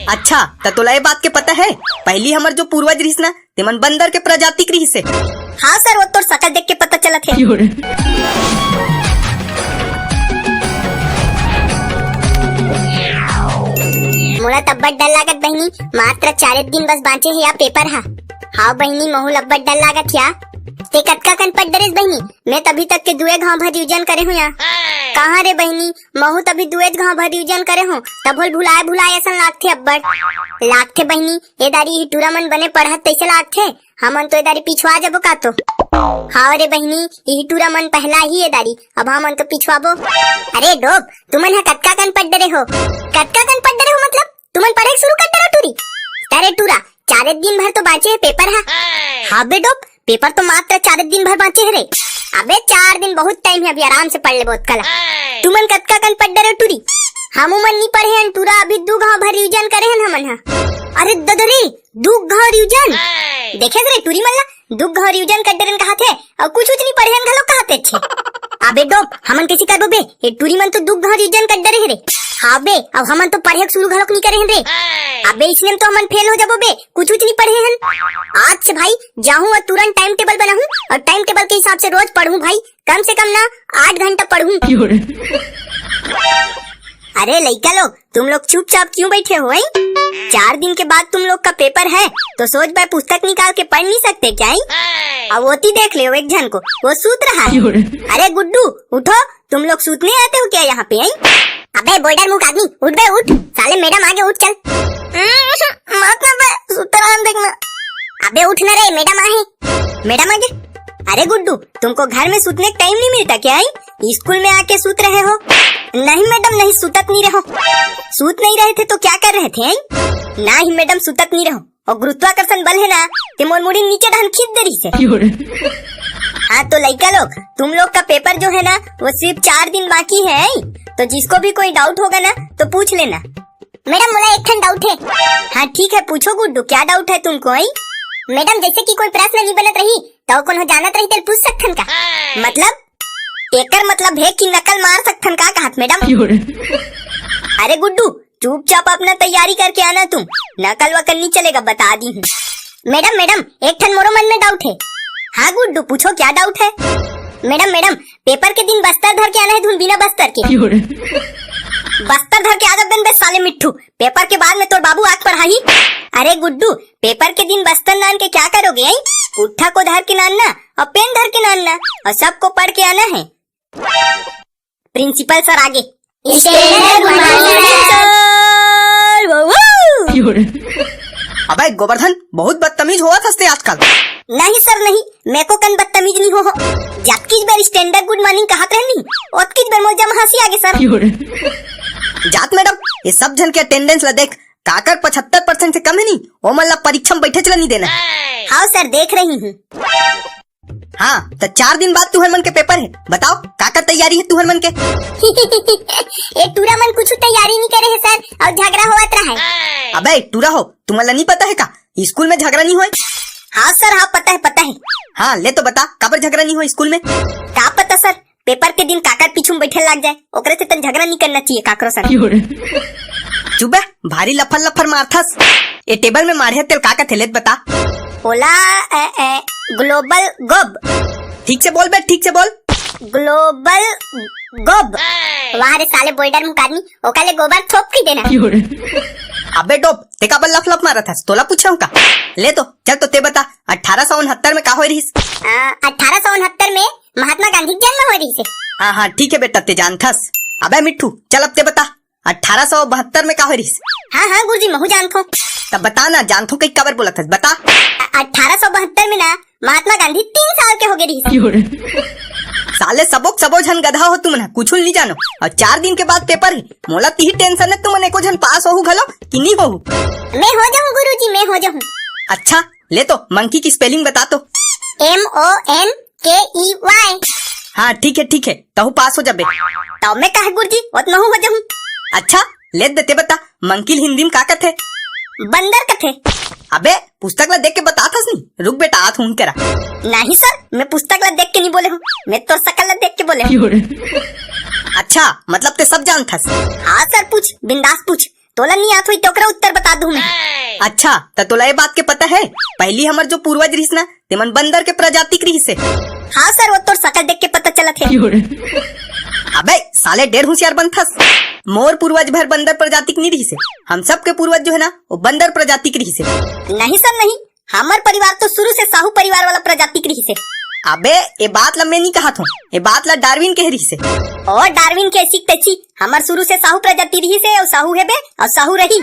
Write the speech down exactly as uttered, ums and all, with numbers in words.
अच्छा, त तोला ये बात के पता हे, पहिली हमर जो पूर्वज रिहिस ना, तेमन बंदर के प्रजाति के रिहिस हे। हाँ सर, वो तोर शकल देख के पता चलत हे। मोला त अब्बड़ डर लागत बहिनी, मात्र चारे दिन बस बांचे हे या पेपर हा। हाँ बहिनी, महू ल अब्बड़ डर लागत या। ते कतका कन पढ़ डरेस बहिनी? मैं तभी तक के दुए घाव भर रिवीजन करे हूँ या। कहाँ रे बहिनी, महू तभी दुएच घाव भर रिवीजन करे हूँ, तभो ल भुलाए भुलाए असन लागथे अब्बड़। लागथे बहिनी, ए दारी इही टूरा मन बने पढ़त तइसे लागथे, हमन तो ए दारी पिछुआ जबो का तो। हाँ रे बहिनी, इही टूरा मन पहला ही ए दारी, अब हमन तो पिछुआबो। अरे डोब, तुमन ह कतका कन पढ़ डरे हो? कतका कन पढ़ डरे हो मतलब? तुमन पढ़े शुरू कर डरे हो टूरी? अरे टूरा, चारे दिन भर तो बांचे हे पेपर हा। हाँ बे डोब, पेपर तो मात्र चार दिन भर बांचे हे रे। अबे चार दिन बहुत टाइम हे, अभी आराम से पढ़ लेबो ओतका ला। तुमन कतका कन पढ़ डरे हो टूरी? हमू मन नी पढ़े हन टूरा, अभी दू घाव भर रिवीजन करे हन हमन हा। अरे ददरी, दू घाव रिवीजन? देखे रे टूरी मन ला, दू घाव रिवीजन कर डरे हन कहाथे, अउ कुछ उछ नी पढ़े हन घलो कहाथे छे। अबे डोब, हमन कइसे करबो बे? ए टूरी मन तो दू घाव रिवीजन कर डरे हे रे। हाँ बे, अब हमन तो पढ़े के शुरू घलोक नी करे हन रे। अबे इसने में तो हमन फेल हो जाबो बे, कुछ उछ नी पढ़े हन। आज से भाई, जाहूँ अउ तुरंत टाइम टेबल बनाहूँ अउ टाइम टेबल के हिसाब से रोज पढ़हूँ भाई, कम से कम ना आठ घंटा पढ़हूँ। अरे लइका लोग, तुम लोग चुपचाप क्यों बैठे हो, हैं? चार दिन के बाद तुम लोग का पेपर है, तो सोच भाई पुस्तक निकाल के पढ़ नहीं सकते क्या, हैं? अब ओती देख ले एक झन को, वो सूत रहा है। अरे गुड्डू, उठो, तुम लोग सूतने आते हो क्या यहाँ पे, हैं? अबे बोल्डर मुंह का आदमी, उठ बे उठ, साले मैडम आगे, उठ चल। हम्म, मत ना बे, सुतराम देखना। अबे उठ ना रे, मैडम आहे। मैडम आगे। अरे गुड्डू, तुमको घर में सूतने का टाइम नहीं मिलता क्या, हैं? स्कूल में आके सूत रहे हो? नहीं मैडम, नहीं, सुतत नहीं रहो। सूत नहीं रहे थे तो क्या कर रहे थे, हैं? नहीं मैडम, सुतत नहीं रहो। अउ गुरुत्वाकर्षण बल हे ना, ते मोर मुड़ी नीचे डहन खींच दे रहिस हे। हाँ तो लइका लोग, तुम लोग का पेपर जो है ना, वो सिर्फ चार दिन बाकी है, तो जिसको भी कोई डाउट होगा ना तो पूछ लेना। मैडम, मोला एक ठन डाउट है। हाँ ठीक है, पूछो गुड्डू, क्या डाउट है तुमको, हैं? मैडम, जैसे कि कोई प्रश्न नहीं बनत रही, तो कोनो जानत रही तेल पूछ सकथन का? मतलब? एकर मतलब है कि नकल मार सकथन का कहत मैडम? अरे गुड्डू, चुपचाप अपना तैयारी करके आना तुम, नकल वकल नहीं चलेगा, बता दी हूँ। मैडम, मैडम, एक ठन मोरो मन में डाउट है। हाँ गुड्डू, पूछो, क्या डाउट है? मैडम, मैडम, पेपर के दिन बस्तर धर के आना है धुन बिना बस्तर के। बस्तर धर के आ जा बे साले मिट्ठू, पेपर के बाद में तोर बाबू आके पढ़ाही। अरे गुड्डू, पेपर के दिन बस्तर नान के क्या करोगे, हैं? पुट्ठा को धर के नानना अउ पेन धर के नानना अउ सबको पढ़ के आना है। प्रिंसिपल सर आगे। Standard good morning, sir। अबे गोवर्धन, बहुत बदतमीज होवत हस ते आजकल। नहीं सर नहीं, मैं को कन बदतमीज नहीं हो, हो। जतकीच बेर स्टैंडर्ड गुड मॉर्निंग कहत रहनी, ओतकीच बेर मोर जम हंसी आगे सर। जात मैडम, ये सब झन के अटेंडेंस ला देख, काकर पचहत्तर परसेंट से कम है नहीं, ओमन ला परीक्षा में बैठे चला नहीं देना है। हाँ सर, देख रही हूँ। हाँ, तो चार दिन बाद तुहर मन के पेपर है, बताओ काकर तैयारी है तुहर मन के? ये टूरा मन कुछ तैयारी नहीं करे है सर, अउ झगड़ा होवत रहा है। अबे टूरा हो, तुमन ला नहीं पता है का, स्कूल में झगड़ा नहीं होए? हाँ सर, हाँ पता है, पता है। हाँ ले तो बता, काबर झगड़ा नहीं होए स्कूल में? का पता सर, पेपर के दिन काकर पीछू में बैठे लाग जाए, ओकरे से तन झगड़ा नहीं करना चाहिए काकरो संग। चुप बे, भारी लफर लफर मारथस। ए टेबल में मारे तेल का कथे लेत बता। ओला, ए, ए, ग्लोबल गोब। ठीक से बोल बे, ठीक से बोल। ग्लोबल गोब। वाह रे साले बोल्डर मुख आदमी, ओका ले गोबर थोप के देना। अबे डोब, ते काबर लफ लफ मारत हस? तोला पूछे हूँ का? ले तो, चल तो ते बता, अठारह सौ उनहत्तर में का होए रहिस? आ, अठारह सौ उनहत्तर में महात्मा गांधी के जन्म होए रहिस हे। हाँ, हाँ, ठीक है बेटा, ते जानथस। अबे मिट्ठू, चल अब ते बता, अठारह सौ बहत्तर में का होए रहिस? हाँ, हाँ, गुरुजी, महू जानथो। तब बता ना, जानथो कई काबर बोलत हस, बता। अ-, अठारह सौ बहत्तर में ना, महात्मा गांधी तीन साल के हो गए रहिस। साले सबो के सबो झन गधा हो तुमन ह, कुछ नहीं जानो। अउ चार दिन के बाद पेपर है, मोला तिही टेंशन है तुमन एको झन पास होहू घलो कि नहीं होहू। मैं हो जाऊँ गुरुजी, मैं हो जाऊँ। अच्छा, ले तो मंकी की स्पेलिंग बता तो। M O N K E Y। हाँ, ठीक है, ठीक है, तहू पास हो जाबे। तब मैं काहे गुरुजी, ओत महू हो जाहूँ। अच्छा, ले दे ते बता, मंकी ल हिंदी में का कथे? बंदर कथे। अबे, पुस्तक ला देख के बता थस नी। रुक बेटा, आत हूँ करा। नहीं सर, मैं पुस्तक ला देख के नहीं बोले हूँ, मैं तोर शकल ला देख के बोले हूँ। अच्छा, मतलब ते सब जानथस? हाँ सर, पूछ, बिंदास पूछ। तोला नहीं आत होई, तो ओकरा उत्तर बता दूं मैं। अच्छा, त तोला ये बात के पता है, पहली हमर जो पूर्वज रहिस ना, तेमन बंदर के प्रजाति के रहिस हे। हाँ सर, वो तोर शकल देख के पता चलत हे। अबे साले, ढेर होशियार बनथस। मोर पूर्वज भर बंदर प्रजाति के नहीं रहिस हे, हम सबके पूर्वज जो है ना, वो बंदर प्रजाति के रहिस हे। नहीं सर, नहीं, हमर परिवार तो शुरू से साहू परिवार वाला प्रजाति के रहिस हे। अबे, ये बात ला मैं नहीं कहत हूँ, ये बात ला डार्विन कहे रहिस हे। ओ डार्विन के ऐसी तैसी, हमर शुरू से साहू प्रजाति रहिस हे, अउ साहू हे बे, अउ साहू रही।